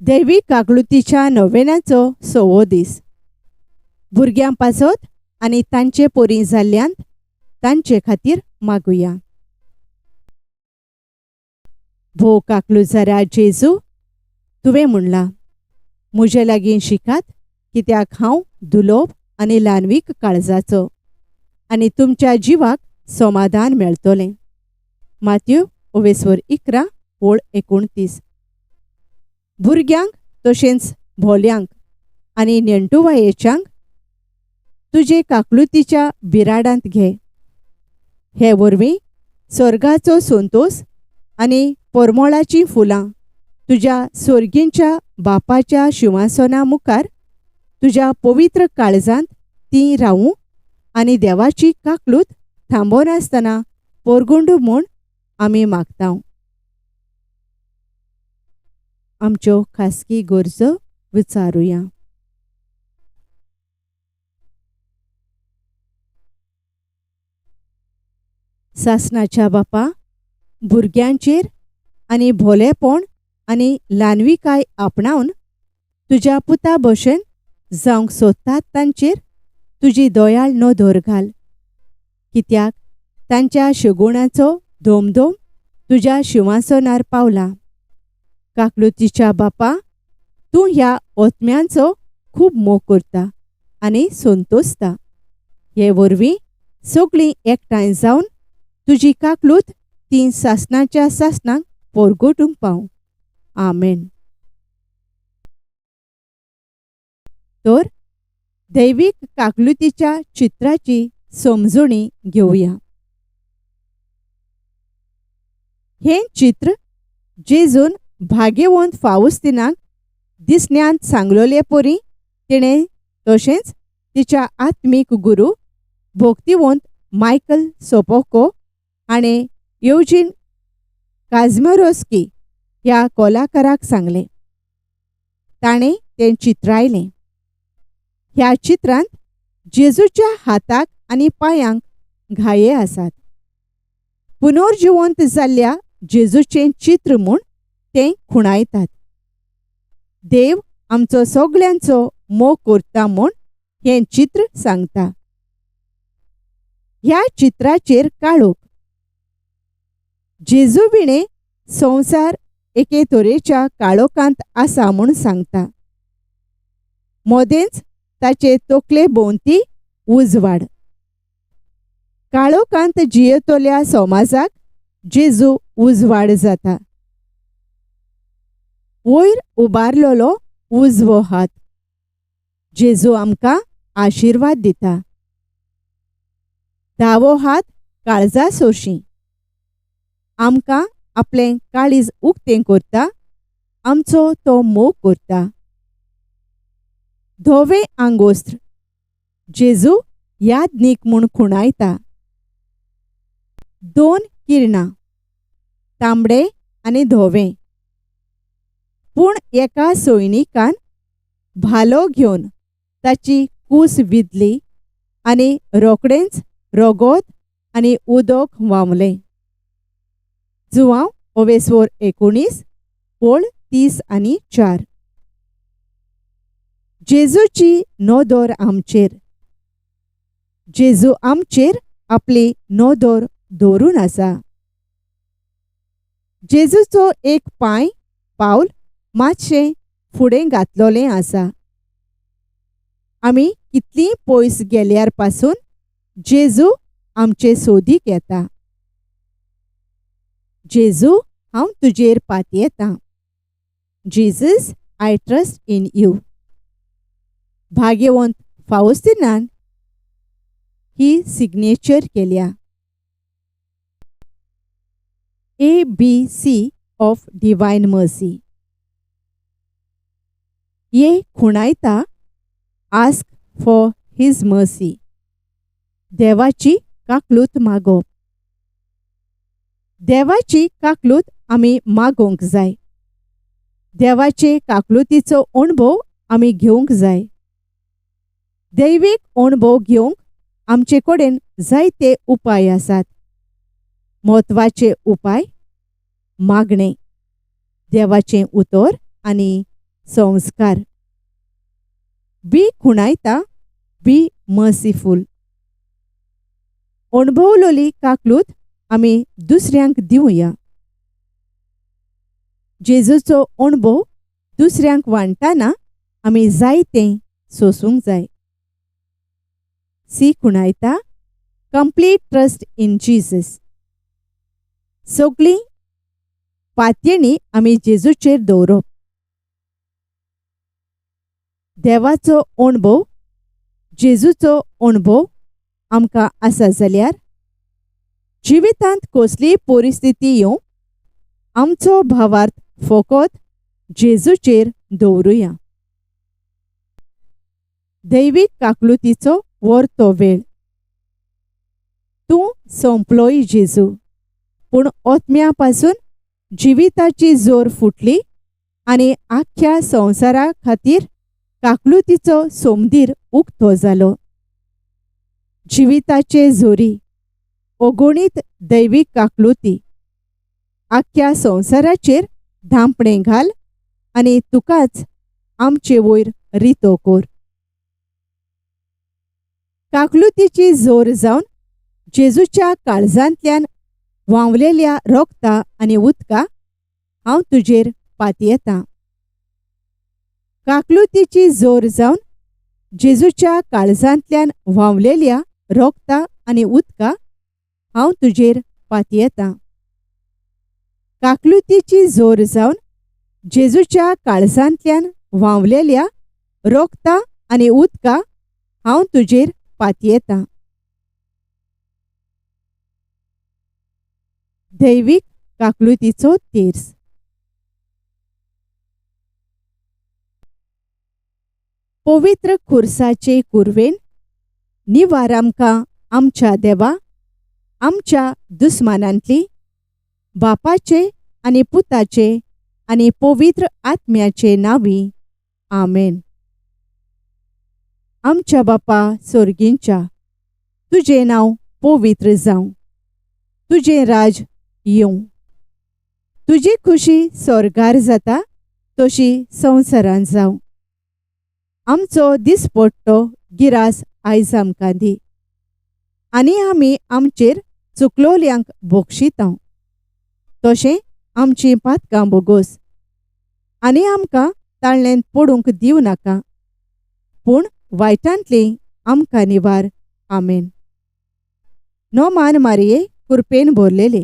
दैवीक काकळुतीच्या नोवेनाचो सवो दीस. भुरग्यां पासत आनी तांचे पोरीं जाल्ल्यान तांचे खातीर मागुया. भोव काकलुजारा जेजू, तुवें म्हणलां, म्हजे लागीं शिकात, कित्याक हांव दुलोब आनी ल्हानवीक काळजाचो, आनी तुमच्या जिवाक समाधान मेळटलें. मात्यू ओवेस्वर 11 ओळ 29. भुरग्यांक तशेंच भोल्यांक आनी नेण्टुवायेच्यांक तुजे काकलुतीच्या बिराडांत घे. हे वरवीं स्वर्गाचो संतोस आनी परमळाचीं फुलां तुज्या सोर्गींच्या बापाच्या शिंवासना मुखार तुज्या पवित्र काळजांत तीं रावूं आनी देवाची काकलूत थांबनासतना पोरगुंडू म्हूण आमी मागता. आमच्यो खासगी गरजो विचारुया. सासणाच्या बापा, भुरग्यांचेर आनी भोलेपण आनी ल्हानविकाय आपणावन तुज्या पुता भशेन जावंक सोदतात तांचेर तुजी दयाळ नदर घाल, कित्याक तांच्या शगुणाचो धोमधोम तुज्या शिंवासनार पावला. काकलुतीच्या बापा, तूं ह्या ओतम्यांचो खूब मोग करता आनी संतोसता. हे वरवीं सगळीं एकठांय जावन तुजी काकलूत तीं सासणाच्या सासणाक पोरगोटूंक पाव. आमेन. तर दैवीक काकलुतीच्या चित्राची समजणी घेवया. हें चित्र जेजून भाग्यवंत फावस्तिनाक दिसण्यांत सांगलोले परी तिणें तशेंच तिच्या आत्मीक गुरू भक्तिवंत मायकल सोपोको हाणें येवजीन काझमरोस्की ह्या कलाकाराक सांगलें. ताणें तें चित्रायलें. ह्या चित्रांत जेजूच्या हाताक आनी पांयांक घाये आसात. पुनर्जिवंत जाल्ल्या जेजूचें चित्र म्हूण तें खुणायतात. देव आमचो सगळ्यांचो मोग करता म्हूण हें चित्र सांगता. ह्या चित्राचेर काळोख. जेजू विणें संवसार एके तरेच्या काळोखांत आसा म्हूण सांगता. मदेंच ताचे तकले भोंवती उजवाड. काळोखांत जियेतल्या समाजाक जेजू उजवाड जाता. वयर उबारलेलो उजवो हात. जेजू आमकां आशिर्वाद दिता. दावो हात काळजा सोशी. आमकां आपलें काळीज उक्तें करता, आमचो तो मोग करता. धवें आंगोस्त्र जेजू यादनीक म्हूण खुणायता. दोन किरणां, तांबडे आनी धवें. पूण एका सैनिकान भालो घेवन ताची कूस विदली आनी रोखडेंच रगत आनी उदक व्हांवलें. जुवांव ओवेस्वर 19 ओळ 30 आनी 4. जेजूची नदर आमचेर. जेजू आमचेर आपली नदर दवरून आसा. जेजूचो एक पांय पावल मातशें फुडें घातलोलें आसा. आमी कितलीं पयस गेल्यार पासून जेजू आमचे सोदीक येता. जेजू, हांव तुजेर पातयेतां. Jesus, I trust in you. भाग्यवंत फावस्तिनान ही सिग्नेचर केल्या. A B C of divine mercy. A खुणायता आस्क फॉर his mercy. देवाची काकलूत मागप. देवाची काकलूत आमी मागोवंक जाय. देवाचे काकलुतीचो अणभव आमी घेवंक जाय. दैवीक अणभव घेवंक आमचे कडेन जायते उपाय आसात. म्हत्वाचे उपाय मागणें, देवाचें उतर आनी संस्कार. बी खुणायता बी मर्सीफूल. अणभवलोली काकलूत आमी दुसऱ्यांक दिवया. जेजूचो अणभव दुसऱ्यांक वांट्टाना आमी जायतें सोसूंक जाय. सी खुणायता कंप्लीट ट्रस्ट इन जीसस. सगळीं पातयेणी आमी जेजूचेर दवरप. देवाचो अणभव जेजूचो अणभव आमकां आसा जाल्यार जिवितांत कसलीय परिस्थिती येवं आमचो भावार्थ फकत जेजूचेर दवरुया. दैवीक काकलुतीचो वर्तो वेळ. तूं सोंपलोय जेजू, पूण ओतम्या पासून जिविताची जोर फुटली आनी आख्ख्या संवसारा खातीर काकलुतीचो सोमदीर उक्तो जालो. जिविताचे जोरी अगणीत दैवीक काकलुती आख्ख्या संवसाराचेर धांपणें घाल आनी तुकाच आमचे वयर रितो कर. काकलुतीची जोर जावन जेजूच्या काळजांतल्यान व्हांवलेल्या रोगता आनी उदका हांव तुजेर पातयेतां. काकलुतीची जोर जावन जेजूच्या काळजांतल्यान व्हांवलेल्या रोगता आनी उदका हांव तुजेर पातयेतां. काकलुतीची जोर जावन जेजूच्या काळजांतल्यान व्हांवलेल्या रोगता आनी उदका हांव तुजेर पातयेतां. दैवीक काकलुतीचो तेर्स. पवित्र खुर्साचे कुरवेन निवार आमकां आमच्या देवा आमच्या दुस्मानांतली बापाचे आनी पुताचे आनी पवित्र आत्म्याचे नांवी. आमेन. आमच्या बापा सोर्गींच्या, तुजें नांव पवित्र जावं, तुजें राज येवं, तुजी खुशी स्वर्गार जाता तशी संवसारांत जावं. आमचो दिसपट्टो गिरास आयज आमकां दी आनी आमी आमचेर चुकलोल्यांक बक्षितांव तशें आमचीं पातकां बोगोस आनी आमकां ताळ्ळेंत पडूंक दिवं नाका, पूण वायटांतली आमकां निवार. आमेन. नोमान मारये कुरपेन भरलेले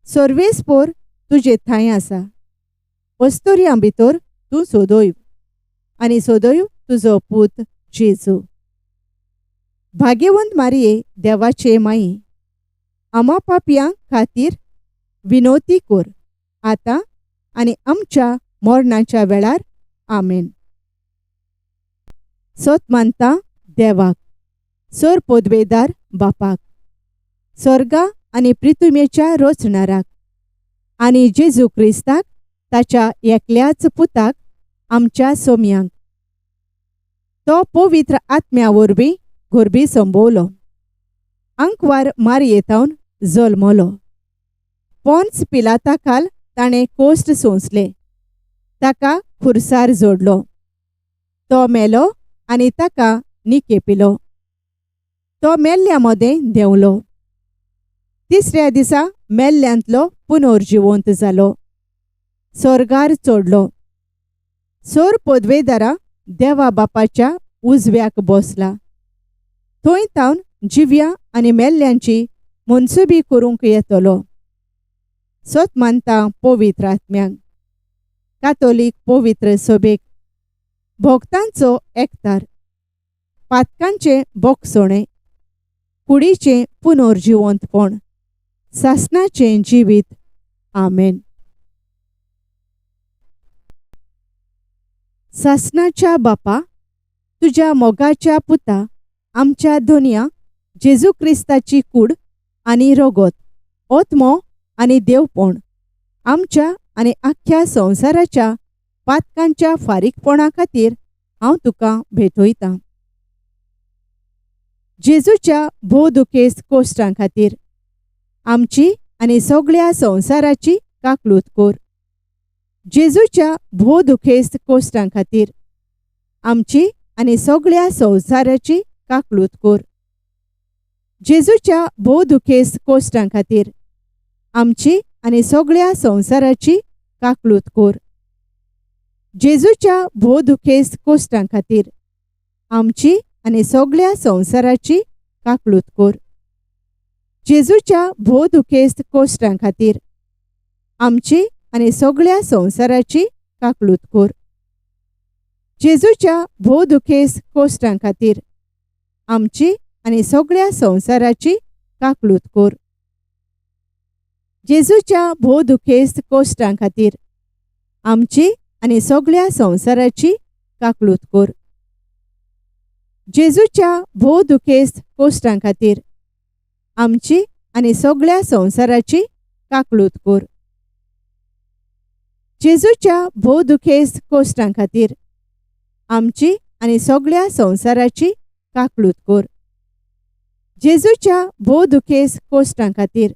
सर्वेस्पोर तुजे थांय आसा, अस्तुऱ्यां भितर तूं सोदोय आनी सोदोय तुजो पूत जेजू. भाग्यवंत मारये देवाचे माई, आमा पापयां खातीर विनोती कर आतां आनी आमच्या मरणाच्या वेळार. आमेन. सत मानता देवाक, सर पदवेदार बापाक, स्वर्गा आनी पृथ्वीच्या रचणाराक आनी जेजू क्रिस्ताक ताच्या एकल्याच पुताक आमच्या सोम्यांक, तो पवित्र आत्म्या वरवीं गोरबी संबवलो, आंकवार मारयेतावन जल्मलो, पोन्स पिलाता खाल ताणें कोश्ट सोंसले, ताका खुर्सार जोडलो, तो मेलो आनी ताका निकेपिलो, तो मेल्ल्या मदें देंवलो, तिसऱ्या दिसा मेल्ल्यांतलो पुनर्जिवंत जालो, स्वर्गार चडलो, सोर पदवेदारा देवा बापाच्या उजव्याक बसला, थंय तावन जिव्या आनी मेल्ल्यांची मनसुबी करूंक येतलो. सत मानता पवित्र आत्म्यांक, कातोलीक पवित्र सभेक, भक्तांचो एकतार, पातकांचें बोगसणें, कुडीचें पुनर्जिवंतपण, सासणाचें जिवीत. आमेन. सासणाच्या बापा, तुज्या मोगाच्या पुता आमच्या धोनया जेजू क्रिस्ताची कूड आनी रगत, ओत्मो आनी देवपण आमच्या आनी आख्ख्या संवसाराच्या पातकांच्या फारीकपणा खातीर हांव तुका भेटयतां. जेजूच्या भोव दुखेस्त कोश्टां खातीर आमची आनी सगळ्या संवसाराची काकलूत कर. जेजूच्या भोव दुखेस्त कोश्टां खातीर आमची आनी सगळ्या संवसाराची काकळूत कर. जेजूच्या भोव दुखेस्त कोश्टां खातीर आमची आनी सगळ्या संवसाराची काकळूत कर. जेजूच्या भोव दुखेस्त कोश्टां खातीर आमची आनी सगळ्या संवसाराची काकळूत कर. जेजूच्या भोव दुखेस्त कोश्टां खातीर आमची आनी सगळ्या संवसाराची काकळूत कर. जेजूच्या भोव दुखेस्त कोश्टां खातीर आमची आनी सगळ्या संवसाराची काकळूत कर. जेजूच्या भोव दुखेस्त कोश्टां खातीर आमची आनी सगळ्या संवसाराची काकळूत कर. जेजूच्या भोव दुखेस्त कोश्टां खातीर आमची आनी सगळ्या संवसाराची काकळूत कर. जेजूच्या भोव दुखेस्त कोश्टां खातीर आमची आनी सगळ्या संवसाराची काकळूत कर. जेजूच्या भोव दुखेस्त कोश्टां खातीर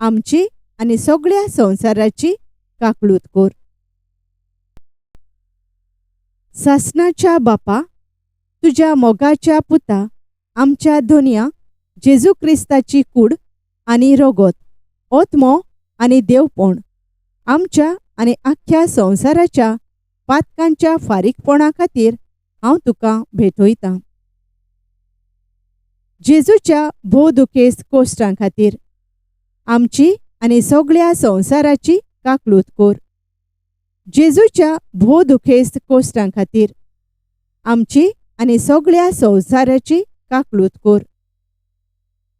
आमची आनी सगळ्या संवसाराची काकळूत कर. सासणाच्या बापा, तुज्या मोगाच्या पुता आमच्या धोनया जेजू क्रिस्ताची कूड आनी रगत, ओत्मो आनी देवपण आमच्या आनी आख्ख्या संवसाराच्या पातकांच्या फारीकपणा खातीर हांव तुका भेटयतां. जेजूच्या भोव दुखेस्त कोश्टां खातीर आमची आनी सगळ्या संवसाराची काकळूत कर. जेजूच्या भोव दुखेस्त कोश्टां खातीर आमची आनी सगळ्या संवसाराची काकळूत कर.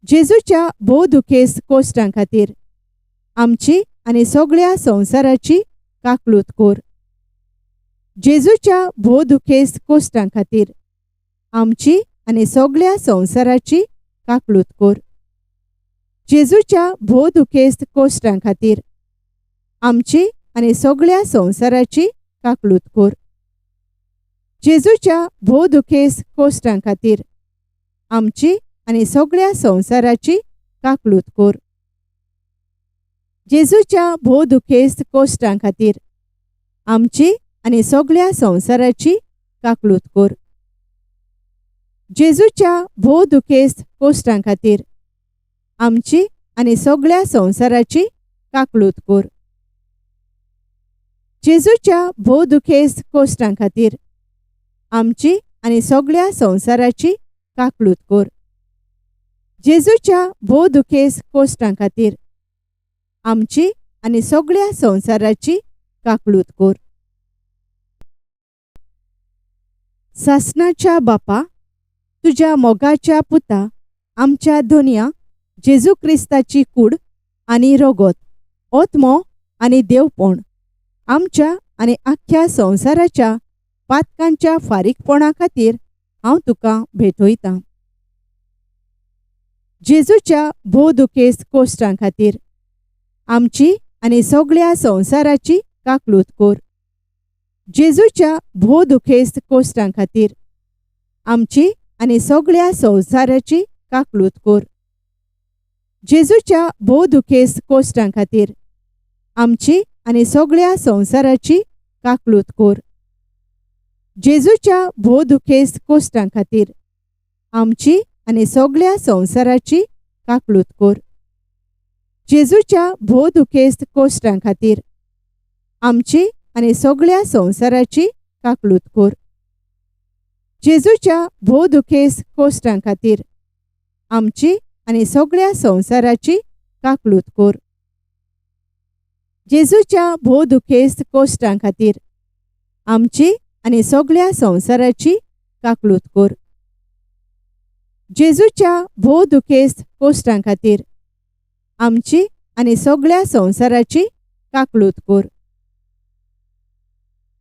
जेजूच्या भोव दुखेस्त कोश्टां खातीर आमची आनी सगळ्या संवसाराची काकळूत कर. जेजूच्या भोव दुखेस्त कोश्टां खातीर आमची आनी सगळ्या संवसाराची काकळूत कर. जेजूच्या भोव दुखेस्त कोश्टां खातीर आमची आनी सगळ्या संवसाराची काकळूत कर. जेजूच्या भोव दुखेस्त कोश्टां खातीर आमची आनी सगळ्या संवसाराची काकळूत कर. जेजूच्या भोव दुखेस्त कोश्टां खातीर आमची आनी सगळ्या संवसाराची काकळूत कर. जेजूच्या भोव दुखेस्त कोश्टां खातीर आमची आनी सगळ्या संवसाराची काकळूत कर. जेजूच्या भोव दुखेस्त कोश्टां खातीर आमची आनी सगळ्या संवसाराची काकळूत कर. जेजूच्या भोव दुखेस्त कोश्टां खातीर आमची आनी सगळ्या संवसाराची काकळूत कर. सासणाच्या बापा, तुज्या मोगाच्या पुता आमच्या धोनया जेजू क्रिस्ताची कूड आनी रगत, ओत्मो आनी देवपण आमच्या आनी आख्ख्या संवसाराच्या पातकांच्या फारीकपणा खातीर हांव तुका भेटयतां. जेजूच्या भोव दुखेस्त कोश्टां खातीर आमची आनी सगळ्या संवसाराची काकळूत कर. जेजूच्या भोव दुखेस्त कोश्टां खातीर आमची आनी सगळ्या संवसाराची काकळूत कर. जेजूच्या भोव दुखेस्त कोश्टां खातीर आमची आनी सगळ्या संवसाराची काकळूत कर. जेजूच्या भोव दुखेस्त कोश्टां खातीर आमची आनी सगळ्या संवसाराची काकळूत कर. जेजूच्या भोव दुखेस्त कोश्टां खातीर आमची आनी सगळ्या संवसाराची काकळूत कर. जेजूच्या भोव दुखेस्त कोश्टां खातीर आमची आनी सगळ्या संवसाराची काकळूत कर. जेजूच्या भोव दुखेस्त कोश्टां खातीर आमची आनी सगळ्या संवसाराची काकळूत कर. जेजूच्या भोव दुखेस्त कोश्टां खातीर आमची आनी सगळ्या संवसाराची काकळूत कर.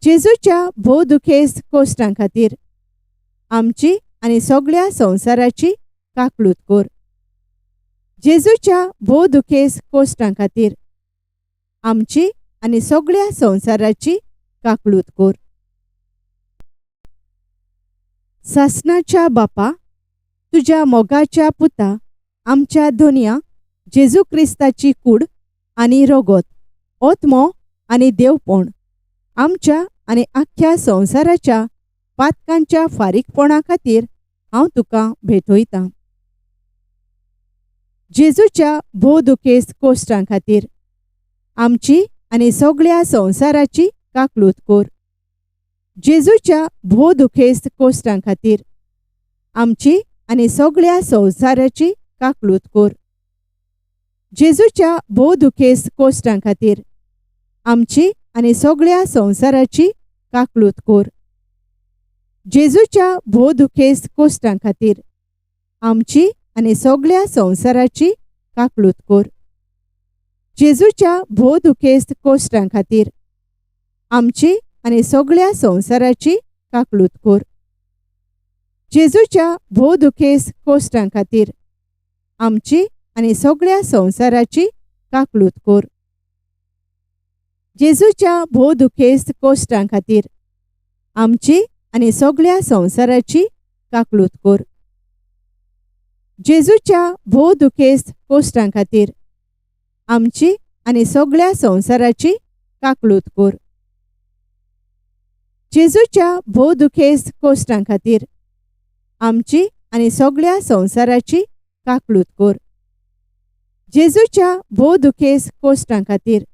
जेजूच्या भोव दुखेस्त कोश्टां खातीर आमची आनी सगळ्या संवसाराची काकळूत कर. जेजूच्या भोव दुखेस्त कोश्टां खातीर आमची आनी सगळ्या संवसाराची काकळूत कर. सासणाच्या बापा, तुज्या मोगाच्या पुता आमच्या धोनया जेजू क्रिस्ताची कूड आनी रगत, ओत्मो आनी देवपण आमच्या आनी आख्ख्या संवसाराच्या पातकांच्या फारीकपणा खातीर हांव तुका भेटयतां. जेजूच्या भोव दुखेस्त कोश्टां खातीर आमची आनी सगळ्या संवसाराची काकलूत कर. जेजूच्या भोव दुखेस्त कोश्टां खातीर आमची आनी सगळ्या संवसाराची काकलूत कर. जेजूच्या भोव दुखेस्त कोश्टां खातीर आमची आनी सगळ्या संवसाराची काकलूत कर. जेजूच्या भोव दुखेस्त कोश्टां खातीर आमची आनी सगळ्या संवसाराची काकलूत कर. जेजूच्या भोव दुखेस्त कोश्टां खातीर आमची आनी सगळ्या संवसाराची काकलूत कर. जेजूच्या भोव दुखेस्त कोश्टां खातीर आमची आनी सगळ्या संवसाराची काकलूत कर. जेजूच्या भोव दुखेस्त कोश्टां खातीर आमची आनी सगळ्या संवसाराची काकलूत कर. जेजूच्या भोव दुखेस्त कोश्टां खातीर आमची आनी सगळ्या संवसाराची काकलूत कर. जेजूच्या भोव दुखेस्त कोश्टां खातीर आमची आनी सगळ्या संवसाराची काकलूत कर. जेजूच्या भोव दुखेस्त कोश्टां खातीर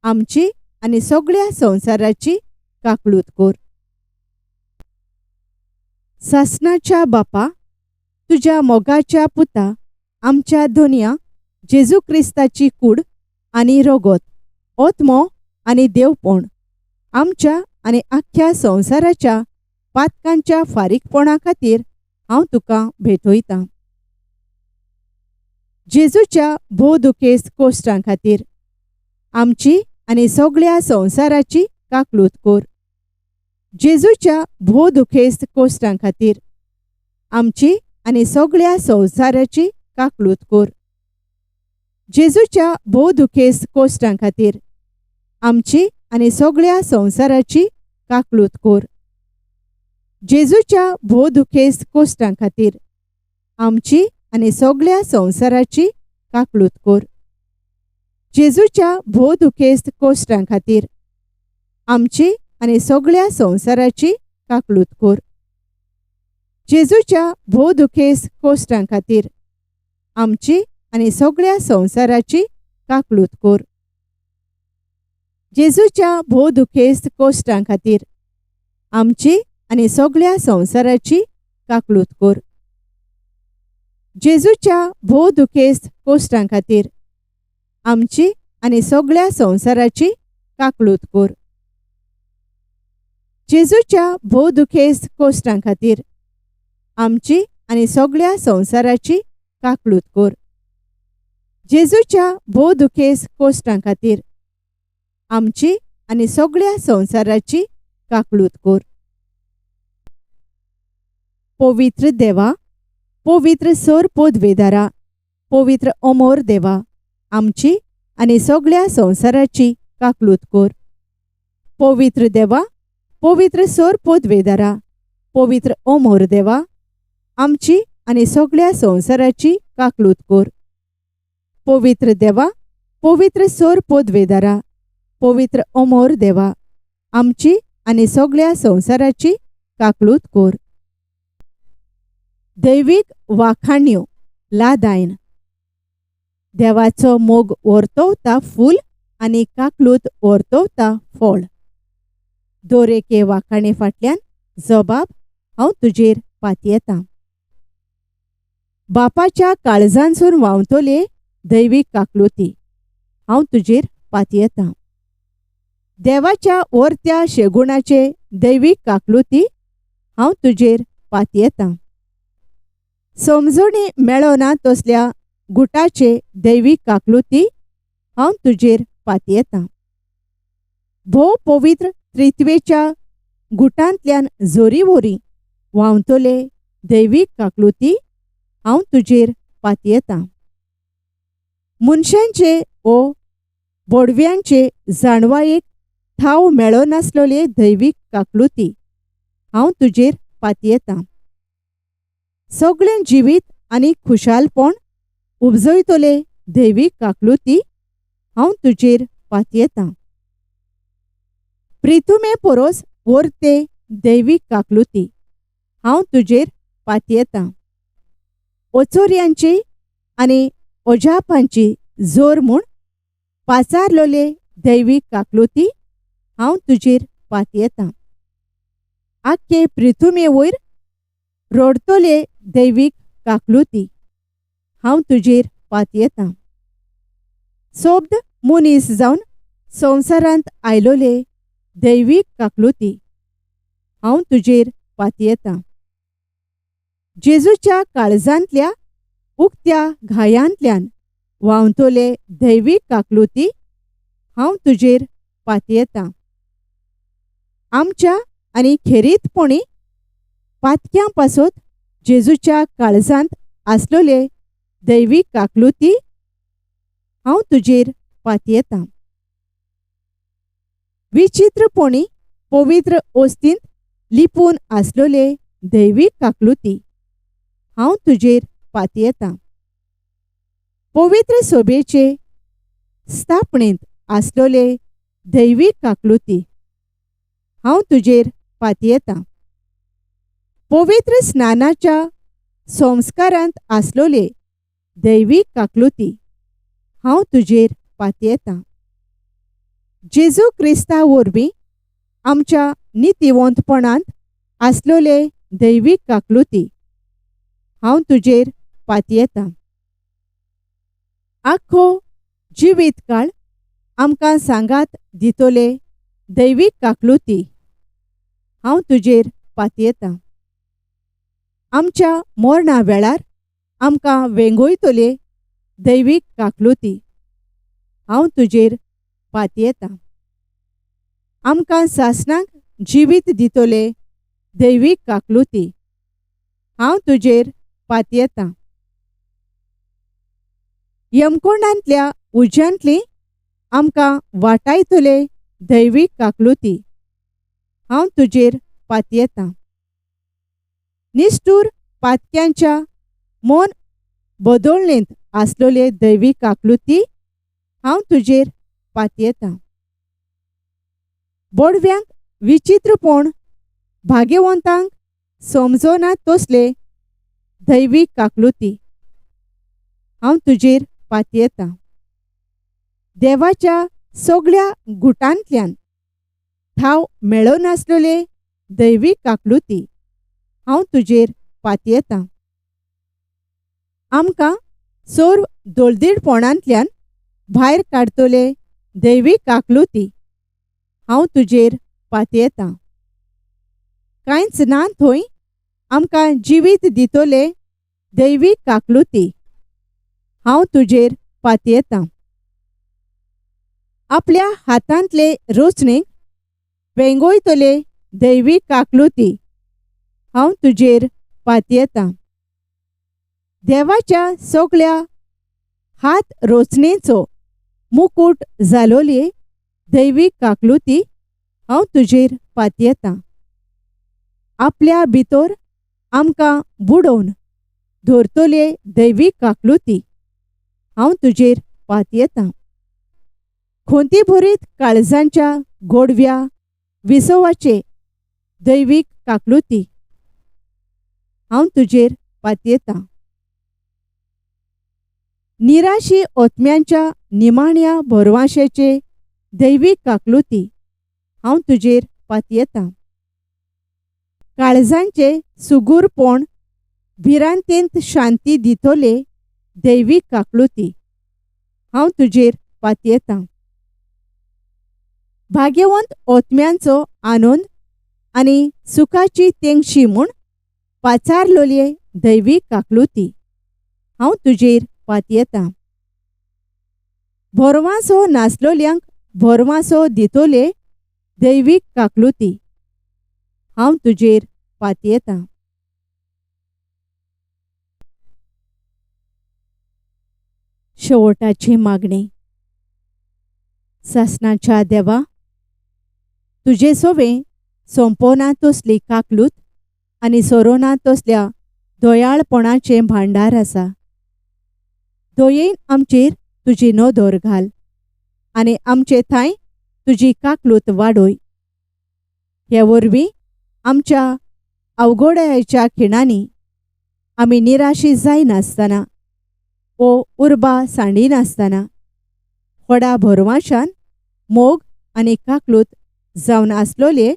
आमची आनी सगळ्या संवसाराची काकलूत कर. सासणाच्या बापा, तुज्या मोगाच्या पुता आमच्या धोनया जेजू क्रिस्ताची कूड आनी रगत, ओत्मो आनी देवपण आमच्या आनी आख्ख्या संवसाराच्या पातकांच्या फारीकपणा खातीर हांव तुका भेटयतां. जेजूच्या भोव दुखेस्त कोश्टां खातीर आमची आनी सगळ्या संवसाराची काकलूत कर. जेजूच्या भोव दुखेस्त कोश्टां खातीर आमची आनी सगळ्या संवसाराची काकलूत कर. जेजूच्या भोव दुखेस्त कोश्टां खातीर आमची आनी सगळ्या संवसाराची काकलूत कर. जेजूच्या भोव दुखेस्त कोश्टां खातीर आमची आनी सगळ्या संवसाराची काकलूत कर. जेजूच्या भोव दुखेस्त कोश्टां खातीर आमची आनी सगळ्या संवसाराची काकलूत कर. जेजूच्या भोव दुखेस्त कोश्टां खातीर आमची आनी सगळ्या संवसाराची काकलूत कर. जेजूच्या भोव दुखेस्त कोश्टां खातीर आमची आनी सगळ्या संवसाराची काकलूत कर. जेजूच्या भोव दुखेस्त कोश्टां खातीर आमची आनी सगळ्या संवसाराची काकलूत कर. जेजूच्या भोव दुखेस्त कोश्टां खातीर आमची आनी सगळ्या संवसाराची काकलूत कर. जेजूच्या भोव दुखेस्त कोश्टां खातीर आमची आनी सगळ्या संवसाराची काकलूत कर. पवित्र देवा, पवित्र सर पदवेदारा, पवित्र अमोर देवा, आमची आनी सगळ्या संवसाराची काकलूत कर. पवित्र देवा, पवित्र सर पदवेदारा, पवित्र अमोर देवा, आमची आनी सगळ्या संवसाराची काकलूत कर. पवित्र देवा, पवित्र सर पदवेदारा, पवित्र अमोर देवा, आमची आनी सगळ्या संवसाराची काकलूत कर. दैवीक वाखाण्यो लादायन. देवाचो मोग वर्तवता फूल आनी काकलूत वर्तवता फळ. दरेके वाखाणे फाटल्यान जबाब हांव तुजेर पातयेतां. बापाच्या काळजांसून व्हांवतले दैवीक काकलुती हांव तुजेर पातयेतां. देवाच्या वर्त्या शेगुणाचे दैवीक काकलुती हांव तुजेर पातयेतां. समजणी मेळना तसल्या गुटाचे दैवीक काकलुती हांव तुजेर पातयेतां. भोव पवित्र त्रित्वेच्या गुटांतल्यान जोरी वरी व्हांवतले दैवीक काकलुती हांव तुजेर पातयेतां. मनशांचे ओ बोडव्यांचे जाणवायेक थाव मेळनासलेले दैवीक काकलुती हांव तुजेर पातयेतां. सगळें जिवीत आनी खुशालपण उपजयतले दैवीक काकलुती हांव तुजेर पातयेतां. प्रितुमे पोरोस वोरते दैवीक काकलुती हांव तुजेर पातयेतां. ओचोर्यांची आनी ओजापांची जोर म्हूण पाचारलोले दैवीक काकलुती हांव तुजेर पातयेतां. आख्खे प्रितुमे वयर रोडतोले दैवीक काकलुती हांव तुजेर पातयेतां. सोब्द मनीस जावन संवसारांत आयलोले दैवीक काकलुती हांव तुजेर पातयेतां. जेजूच्या काळजांतल्या उक्त्या घायांतल्यान व्हांवतोले दैवीक काकलुती हांव तुजेर पातयेतां. आमच्या आनी खेरीतपणी पातक्यां पासत जेजूच्या काळजांत आसलोले दैवीक काकलुती हांव तुजेर पातयेतां. विचित्रपणी पवित्र ओस्तींत लिपून आसलोले दैवीक काकलुती हांव तुजेर पातयेतां. पवित्र सोबेचे स्थापणेंत आसलोले दैवीक काकलुती हांव तुजेर पातयेतां. पवित्र स्नानाच्या संस्कारांत आसलोले दैवीक काकलुती हांव तुजेर पातयेतां. जेजू क्रिस्ता वरवीं आमच्या नितिवंतपणांत आसलोले दैवीक काकलुती हांव तुजेर पातयेतां. आख्खो जिवीत काळ आमकां सांगात दितोले दैवीक काकलुती हांव तुजेर पातयेतां. आमच्या मरणा वेळार आमकां वेंगयतोले दैवीक काकलुती हांव तुजेर पातयेतां. आमकां सासणाक जिवीत दितोले दैवीक काकलुती हांव तुजेर पातयेतां. यमकोंडांतल्या उज्यांतली आमकां वाटायतोले दैवीक काकलुती हांव तुजेर पातयेतां. निश्ठूर पातक्यांच्या मन बदोळणेंत आसलोले दैवीक काकलुती हांव तुजेर पातयेतां. बोडव्यांक विचित्रपण भाग्यवंतांक समजना तसले दैवीक काकलुती हांव तुजेर पातयेतां. देवाच्या सगळ्या गुटांतल्यान थाव मेळनासलोले दैवीक काकलुती हांव तुजेर पातयेतां. आमकां सर्व दोलदीडपणांतल्यान भायर काडतोले दैवीक काकलुती हांव तुजेर पातयेतां. कांयच ना थंय आमकां जिवीत दितोले दैवीक काकलुती हांव तुजेर पातयेतां. आपल्या हातांतले रोचणेक वेंगयतोले दैवीक काकलुती हांव तुजेर पातयेतां. देवाच्या सगळ्या हात रोचणेचो मुकूट जालोले दैवीक काकलुती हांव तुजेर पातयेतां. आपल्या भितर आमकां बुडोवन धरतोले दैवीक काकलुती हांव तुजेर पातयेतां. खोंती भरीत काळजांच्या गोडव्या विसवाचे दैवीक काकलुती हांव तुजेर पातयेतां. निराशी ओतम्यांच्या निमाण्या भरवाशेचे दैवीक काकलुती हांव तुजेर पातयेतां. काळजांचे सुगूरपण भिरांतेंत शांती दितोले दैवीक काकलुती हांव तुजेर पातयेतां. भाग्यवंत ओतम्यांचो आनंद आनी सुखाची तेंगशी म्हूण पाचारलोले दैवीक काकलुती हांव तुजेर पातयेतां. भरवांसो नासलोल्यांक भरवांसो दितोले दैवीक काकलुती हांव तुजेर पातयेतां. शेवटाची मागणी. सासणाच्या देवा, तुजे सोवे सोंपोना तसली काकलूत आनी सोरोना तसल्या दयाळपणाचें भांडार आसा. दयेन आमचेर तुजी नदर घाल आनी आमचे थांय तुजी काकलूत वाडय. हे वरवीं आमच्या अवघडायेच्या खिणांनी आमी निराशी जायनासतना वो उर्बा सांडिनासतना व्हडा भरवाशान मोग आनी काकलूत जावन आसलोले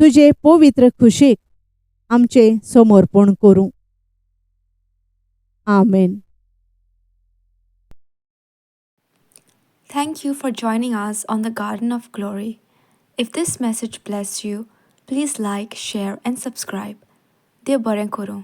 तुजे पवित्र खुशीक आमचें समर्पण करूं. आमेन. Thank you for joining us on the Garden of Glory. If this message blessed you, please like, share, and subscribe. देव बरें करूं.